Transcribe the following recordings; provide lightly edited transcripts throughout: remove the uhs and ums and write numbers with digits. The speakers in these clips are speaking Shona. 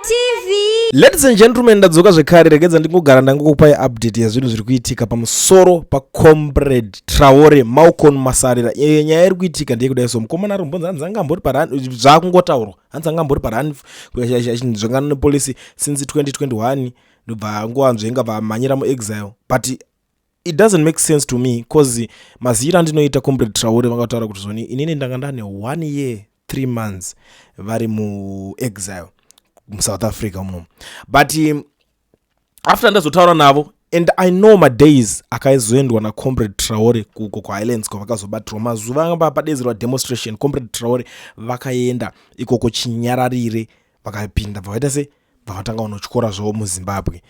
TV. Ladies and gentlemen, ndadzoka zvekare. Regedza ndingogara ndangokupai update yezvinhu zviri kuitika pamusoro pacomrade Traore Malcon Masarira. Nyaya iri kuitika ndeyekudai so, mukomana ari kumbonzi hanzi anga ambori parun, zvaakungotaurwa hanzi anga ambori parun zvangana nepolisi since 2021, ndobva angoanzvenga vamhanyira muexile. But it doesn't make sense to me, cause maziviro andinoita Comrade Traore, vangataura kuti zvoni inini ndanga ndane 1 year 3 months vari muexile muSouth Africa muno. But after ndazotaura navo and I know madays akaizoendwa nacomrade Traore kuko kuHighlands kwavakazobatirwa, mazuva anga padedzerwa demonstration, Comrade Traore vakaenda ikoko chinyararire, vakapinda, vakaita se vakatanga kunotyora zvavo muZimbabwe.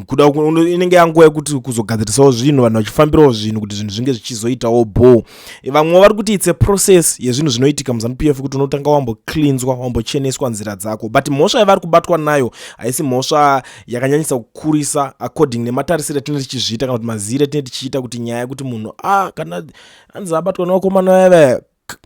Kuda inenge yanguva yekuti kuzogadzirisawo zvinhu, vanhu vachifambirawo zvinhu kuti zvinhu zvinge zvichizoitawo bho. Vamwe vari kuti it's a process yezvinhu zvinoitika muZANU PF, kuti unotanga wambocleanswa, wambocheneswa nzira dzako. But mhosva yavari kubatwa nayo haisi mhosva yakanyanyisa kukurisa according nematarisiro atinenge tichizviita kana kuti maziviro atinenge tichiita kuti nyaya yekuti munhu kana anzi abatwa nevakomana vaya,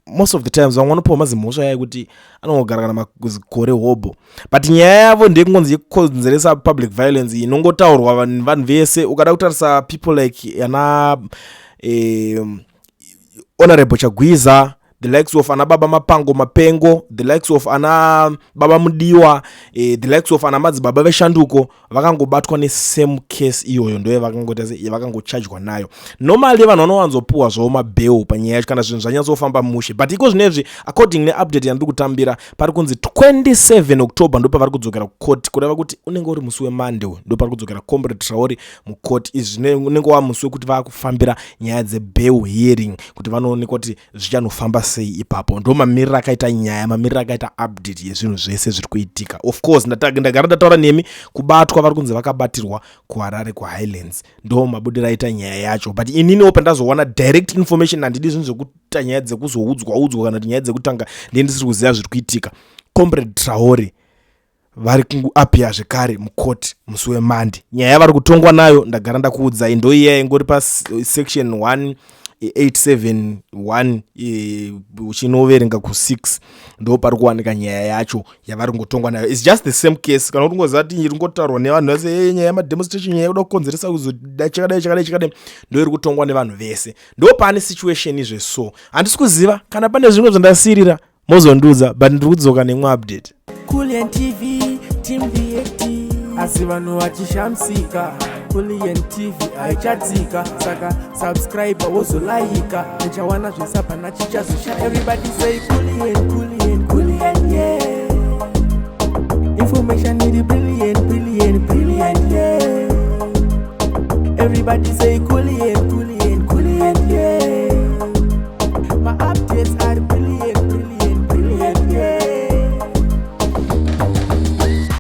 most of the times vamwe vanopiwa mazimhosva aya ekuti anongogara kana makore hobho. But nyaya yavo ndeyekungonzi yekukonzeresa public violence inongotaurwa vanhu vese. Ukada kutarisa people like ana Honorable Chagwiza, the likes of ana Baba Mapango Mapengo, the likes of ana Baba Mudiwa, the likes of ana Madzibaba Veshanduko, vakangobatwa nesame case iyoyo, ndo yavakangochajwa nayo. Normally vanhu vanowanzopuwa zvavo mabail panyaya yacho kana zvinhu zvanyatsofamba mushe. But iko zvinezvi, according neupdate yandiri kutambira, pari kunzi 27 October ndo pavari kudzokera kucourt, kureva kuti unenge uri musi weMonday ndo pari kudzokera Comrade Traore mucourt. Izvi unenge wa musi wekuti vaakufambira nyaya dzebail hearing, kuti vanoonekwa kuti zvichanofamba sei ipapo. Ndo mamiriro akaita nyaya, mamiriro akaita update yezvinhu zvese zviri kuitika. Of course ndagara ndataura nemi, kubatwa vari kunzi vakabatirwa kuHarare kuHighlands, ndo mabudiro aita nyaya yacho. But ininiwo pandazowana direct information, handidi zvinhu zvekuita nyaya dzekuzoudzwa udzwa kana kuti nyaya dzekutanga ndiye ndisiri kuziva zviri kuitika. Comrade Traore vari kuappear zvekare mukoti musi weMonday. Nyaya yavari kutongwa nayo ndagara ndakuudzai, ndo iya ingori pasection 1871, uchinoverenga ku6, ndo pari kuwanika nyaya yacho yavari kungotongwa nayo. It's just the same case, kana kuti ungoziva kuti iri ngotaurwa nevanhu vese, nyaya yemademonstration, nyaya yekuda kukonzeresa kuzoda chakadai, chakadai, chakadai, ndo iri kutongwa nevanhu vese. Ndo paane situation izve. So handisi kuziva kana pane zvimwe zvandasirira, mozondiudza, but ndiri kudzoka nemwe update. Kulian TV, Team VAT. Asi vanhu vachishamisika, Kulian TV haichatsika, saka subscribe wozolaika, nichawana zvisapana chichazosha. Everybody say Kulian, Kulian, Kulian, yeah. Information iri brilliant, brilliant, brilliant, yeah. Everybody say Kulian.